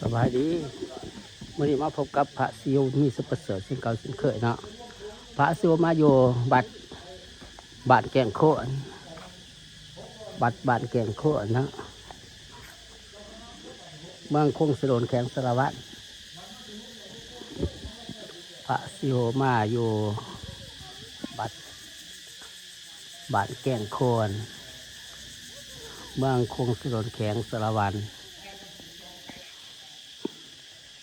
ສະບາຍດີ ມື້ນີ້ມາພົບກັບພະຊິວ ມີສຸປະເສີດ ເຊັ່ນເກົ່າເຊັ່ນເຄີຍເນາະ. ພະຊິວມາຢູ່ວັດບ້ານແກ້ງໂຄນ ວັດບ້ານແກ້ງໂຄນເນາະ ເມືອງຄົງສະໂດນ ແຂວງສາລະວັນ. ພະຊິວມາຢູ່ວັດບ້ານແກ້ງໂຄນ ເມືອງຄົງສະໂດນ ແຂວງສາລະວັນ.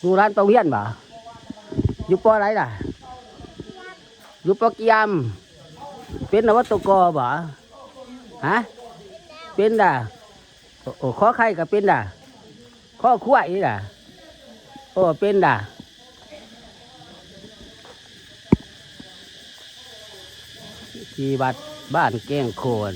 ລູກຫຼານໄປໂຮງຮຽນບໍ່? ຢູ່ ປໍ ໃດລະ? ຢູ່ ປໍ ກຽມ. ເປັນນະວະໂຕ ກ ບໍ່? ຮະ? ເປັນດາ. ໂອ້ ຂໍໄຂ່ກໍເປັນດາ. ຄໍຄວາຍນີ້ດາ. ໂອ້ ເປັນດາ. ທີ່ວັດບ້ານແກ້ງໂຄນ.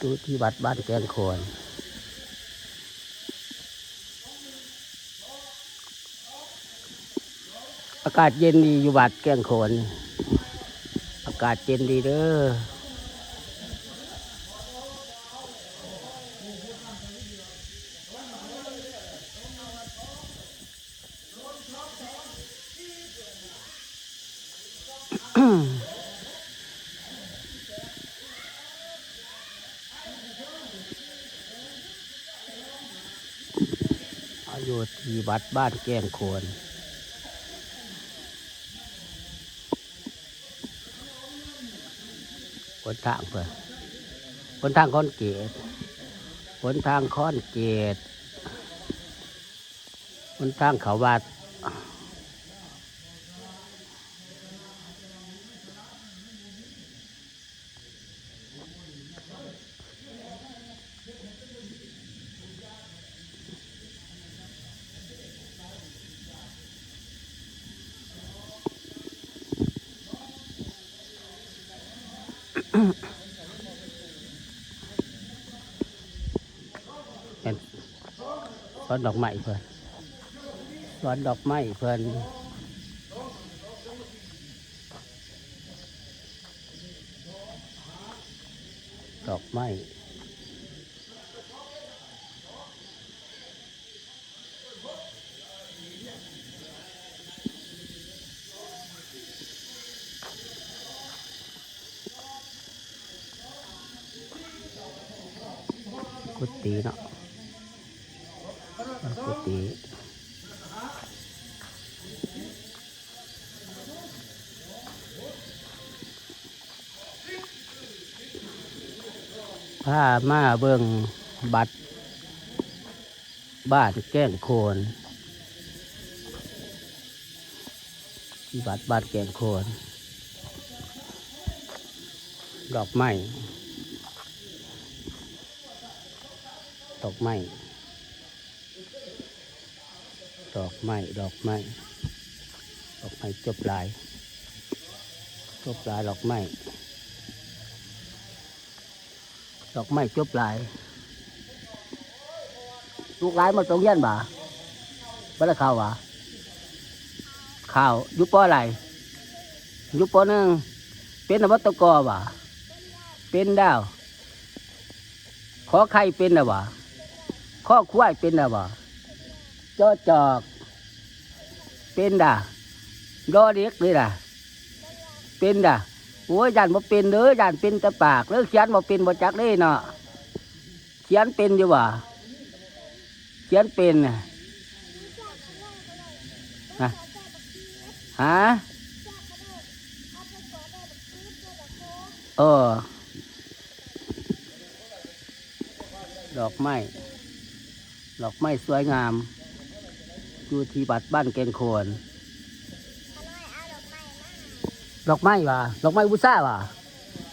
ຢູ່ທີ່ວັດບ້ານແກ້ງໂຄນ. ອາກາດເຢັນດີຢູ່ວັດແກ້ງໂຄນ ອາກາດເຢັນດີເດີ. ເຮົາຢູ່ທີ່ວັດບ້ານແກ້ງໂຄນ. ຫົນທາງເພິ່ນ ຫົນທາງຄອນກຣີດ ຫົນທາງຄອນກຣີດ ຫົນທາງເຂົ້າວັດ. ແມ່ນ ສວນດອກໄມ້ເພິ່ນ ສວນດອກໄມ້ເພິ່ນ ດອກໄມ້. ກຸຕິເນາະ ກຸຕິ. ພາມາເບິ່ງວັດບ້ານແກ້ງໂຄນ ທີ່ວັດບ້ານແກ້ງໂຄນ. ດອກໄມ້ ດອກໄມ້ ດອກໄມ້ ດອກໄມ້ ດອກໄມ້ຈົບຫຼາຍ ຈົບຫຼາຍ ດອກໄມ້ ດອກໄມ້ຈົບຫຼາຍ. ລູກຫຼານບໍ່ໄປໂຮງຮຽນຫວາ? ບໍ່ໄດ້ເຂົ້າຫວາ? ເຂົ້າ. ຢູ່ ປໍ ໃດ? ຢູ່ ປໍ ໜຶ່ງ. ເປັນນະວະໂຕ ກ ຫວາ? ເປັນດາວ. ຂໍໄຂ່ເປັນແລ້ວບໍ່? ຄໍຄວາຍເປັນແລ້ວບໍ່? ຈໍຈອກເປັນດາ. ດໍເດັກເດ້ລະ ເປັນດາ. ໂອ້ຍ ຢ້ານບໍ່ເປັນເດີ ຢ້ານເປັນແຕ່ປາກເດີ ຂຽນບໍ່ເປັນ ບໍ່ຈັກເດ້ເນາະ. ຂຽນເປັນຢູ່ບໍ່? ຂຽນເປັນນະ? ຮະ? ຮະ? ເອີ. ດອກໄມ້ ດອກໄມ້ສວຍງາມ ຢູ່ທີ່ວັດບ້ານແກ້ງໂຄນ. ດອກໄມ້ຫວາ? ດອກໄມ້ບູຊາຫວາ?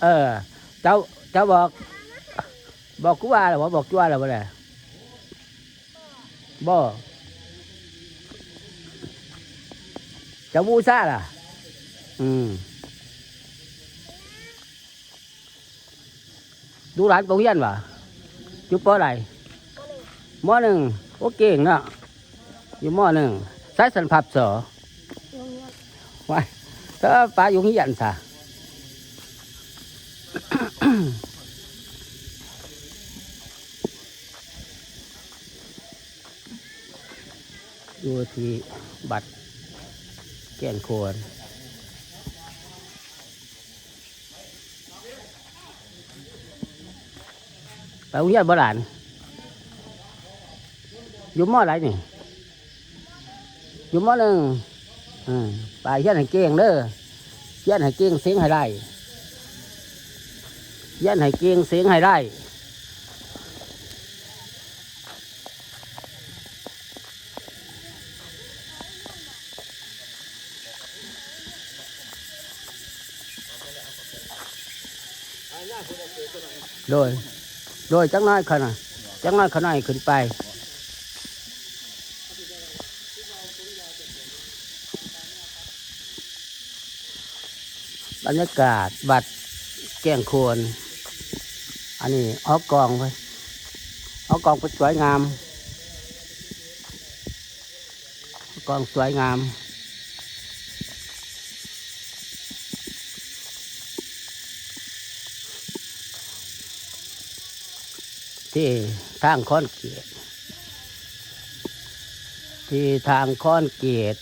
ເອີ ເຈົ້າ ເຈົ້າບອກ ບອກຄູບາແລ້ວບໍ່? ບອກຄູບາແລ້ວບໍ່ແລະ? ບໍ່. ເຈົ້າບູຊາລະ? ອືມ. ລູກຫຼານໄປໂຮງຮຽນຫວາ? ຢູ່ ປໍ ໃດ? ມໍໜຶ່ງ. ໂອ້ ເກັ່ງເນາະ ຢູ່ ມໍໜຶ່ງ. ໃສສັນພັບສໍ? ຢູ່ໂຮງຮຽນ. ວ້າຍ ເອີ ປາຢູ່ໂຮງຮຽນຊະ. ຢູ່ທີ່ວັດແກ້ງໂຄນ. ໄປໂຮງຮຽນບໍ່ຫຼານ? ຢູ່ ມໍ ໃດນີ້? ຢູ່ ມໍ ໜຶ່ງ. ເອີ ໄປຮຽນໃຫ້ເກັ່ງເດີ, ຮຽນໃຫ້ເກັ່ງ ເສັງໃຫ້ໄດ້, ຮຽນໃຫ້ເກັ່ງ ເສັງໃຫ້ໄດ້. ໂດຍ ໂດຍ ຈັກໜ້ອຍຂ້ານ້ອຍ ຈັກໜ້ອຍຂ້ານ້ອຍຂຶ້ນໄປ. ບັນຍາກາດວັດແກ້ງໂຄນ. ອັນນີ້ຫໍກອງເພິ່ນ, ຫໍກອງເພິ່ນສວຍງາມ, ຫໍກອງສວຍງາມ. ທີ່ທາງຄອນກຣີດ, ທີ່ທາງຄອນກຣີດ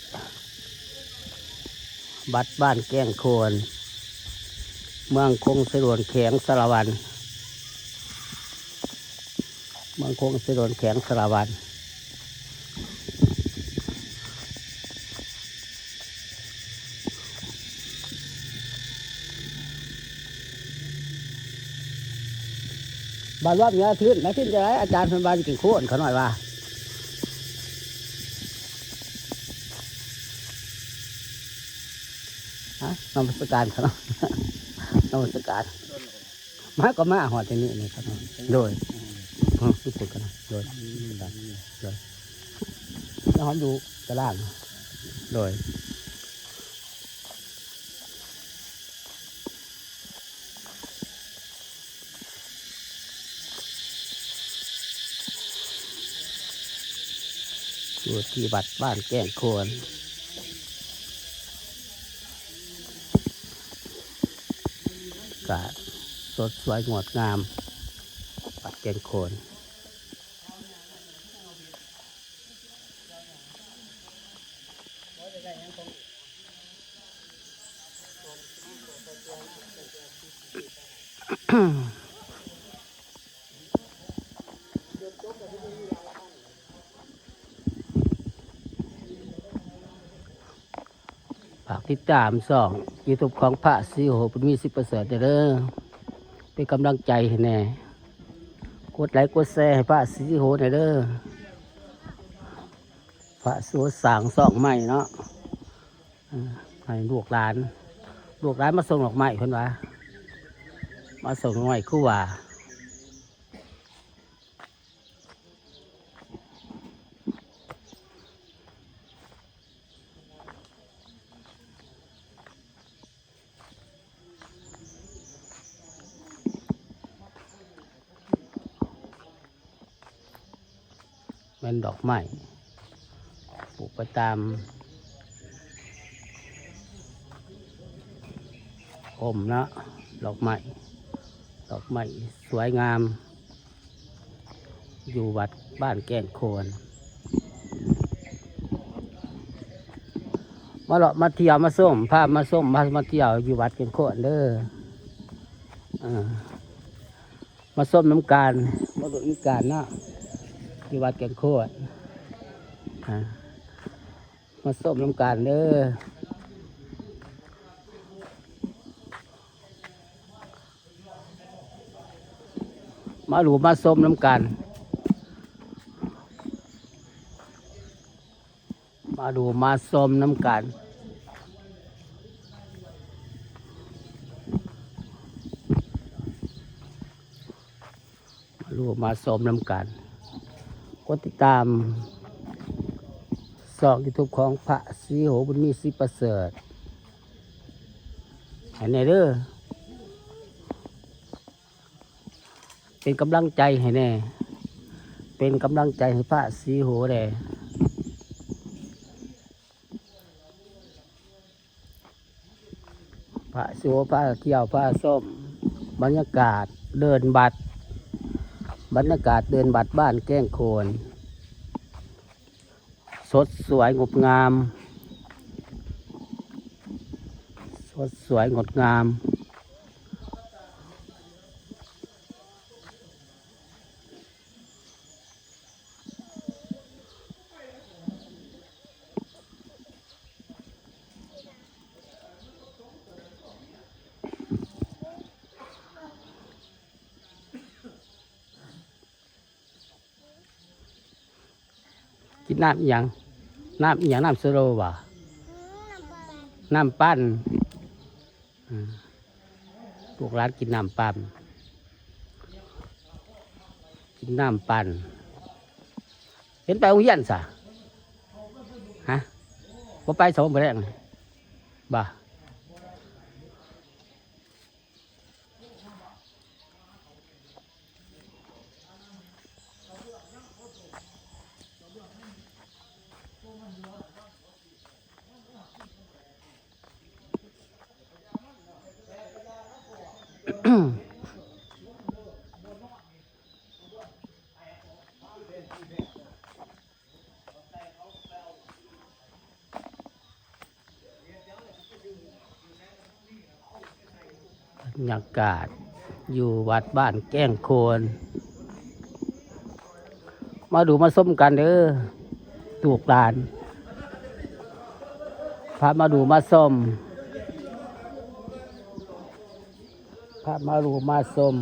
ວັດບ້ານແກ້ງໂຄນ, ເມືອງຄົງເຊໂດນ ແຂວງສາລະວັນ, ເມືອງຄົງເຊໂດນ ແຂວງສາລະວັນ. ບາດລອບເໜືອທຶນນະ ທຶນຈະໄດ້ ອາຈານເພິ່ນວ່າຊິກິນໂຄນ ຂະນ້ອຍວ່າ. ຮະ ນະມັດສະການ ຂະນ້ອຍ ນະມັດສະການ. ມາກໍມາຮອດທີ່ນີ້ນີ້ ຂະນ້ອຍ. ໂດຍ ອືມ ອືມ ສຸດໆ ຂະນ້ອຍ. ໂດຍ ອືມ ໂດຍ ແລ້ວເຮົາຢູ່ຕະລ່າງ. ໂດຍ ຢູ່ທີ່ວັດບ້ານແກ້ງໂຄນ ກະສົດສວຍງົດງາມ ວັດແກ້ງໂຄນ. ຝາກຕິດຕາມຊ່ອງຢູທູບຂອງພະສີໂຫ ບຸນມີ ສິບປະເສີດ ແດ່ເດີ ເປັນກຳລັງໃຈໃຫ້ແດ່, ກົດໄລກົດແຊໃຫ້ພະສີໂຫແດ່ເດີ. ພະສີໂຫສ້າງຊ່ອງໃໝ່ເນາະ ເອີ ໃຫ້ລູກຫຼານ ລູກຫຼານມາສົ່ງດອກໄມ້ ເພິ່ນວ່າ ມາສົ່ງດອກໄມ້ຄູບາ. ແມ່ນດອກໄມ້ ປູກໄປຕາມຮົ່ມເນາະ ດອກໄມ້ ດອກໄມ້ສວຍງາມ ຢູ່ວັດບ້ານແກ້ງໂຄນ. ມາເລາະມາທ່ຽວມາຊົມ ພາມາຊົມ ພາມາທ່ຽວຢູ່ວັດແກ້ງໂຄນເດີ. ເອີ ມາຊົມນຳກັນ ມາເບິ່ງນຳກັນເນາະ ຢູ່ວັດແກ້ງໂຄນ. ມາຊົມນຳກັນເດີ. ມາດູມາຊົມນຳກັນ ມາດູມາຊົມນຳກັນ ມາດູມາຊົມນຳກັນ. ກົດຕິດຕາມຊ່ອງຢູທູບຂອງພະສີໂຫ ບຸນມີ ສິບປະເສີດ ໃຫ້ແດ່ເດີ. ເປັນກຳລັງໃຈໃຫ້ແດ່ ເປັນກຳລັງໃຈໃຫ້ພະສີໂຫແດ່. ພະສີໂຫພາທ່ຽວພາຊົມ ບັນຍາກາດເດີ່ນວັດ ບັນຍາກາດເດີ່ນວັດບ້ານແກ້ງໂຄນ. ສົດສວຍງົດງາມ ສົດສວຍງົດງາມ. ກິນນ້ຳອີ່ຫຍັງ? ນ້ຳອີ່ຫຍັງ? ນ້ຳໂຊໂລຫວາ? ນ້ຳປັ່ນ. ອືມ ລູກຫຼານກິນນ້ຳປັ່ນ ກິນນ້ຳປັ່ນ. ເຫັນໄປໂຮງຮຽນຊະ? ຮະ? ບໍ່ໄປຊະ ມື້ແລງ? ບໍ່. ບັນຍາກາດຢູ່ວັດບ້ານແກ້ງໂຄນ ມາດູມາຊົມກັນເດີລູກຫຼານ ພາມາດູມາຊົມ ພາມາດູມາຊົມ.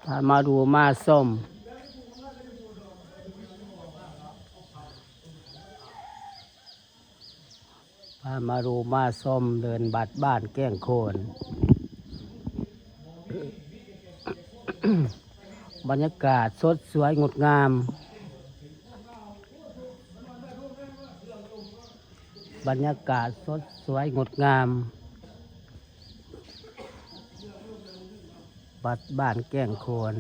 ພາມາດູມາຊົມ ພາມາດູມາຊົມເດີ່ນວັດບ້ານແກ້ງໂຄນ ບັນຍາກາດສົດສວຍງົດງາມ. ບັນຍາກາດສົດສວຍງົດງາມ ວັດບ້ານແກ້ງໂຄນ.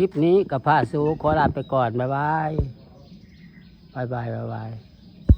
ຄລິບນີ້ກໍພາສູ່ຂໍລາໄປກ່ອນ ບາຍບາຍ ບາຍບາຍ ບາຍບາຍ.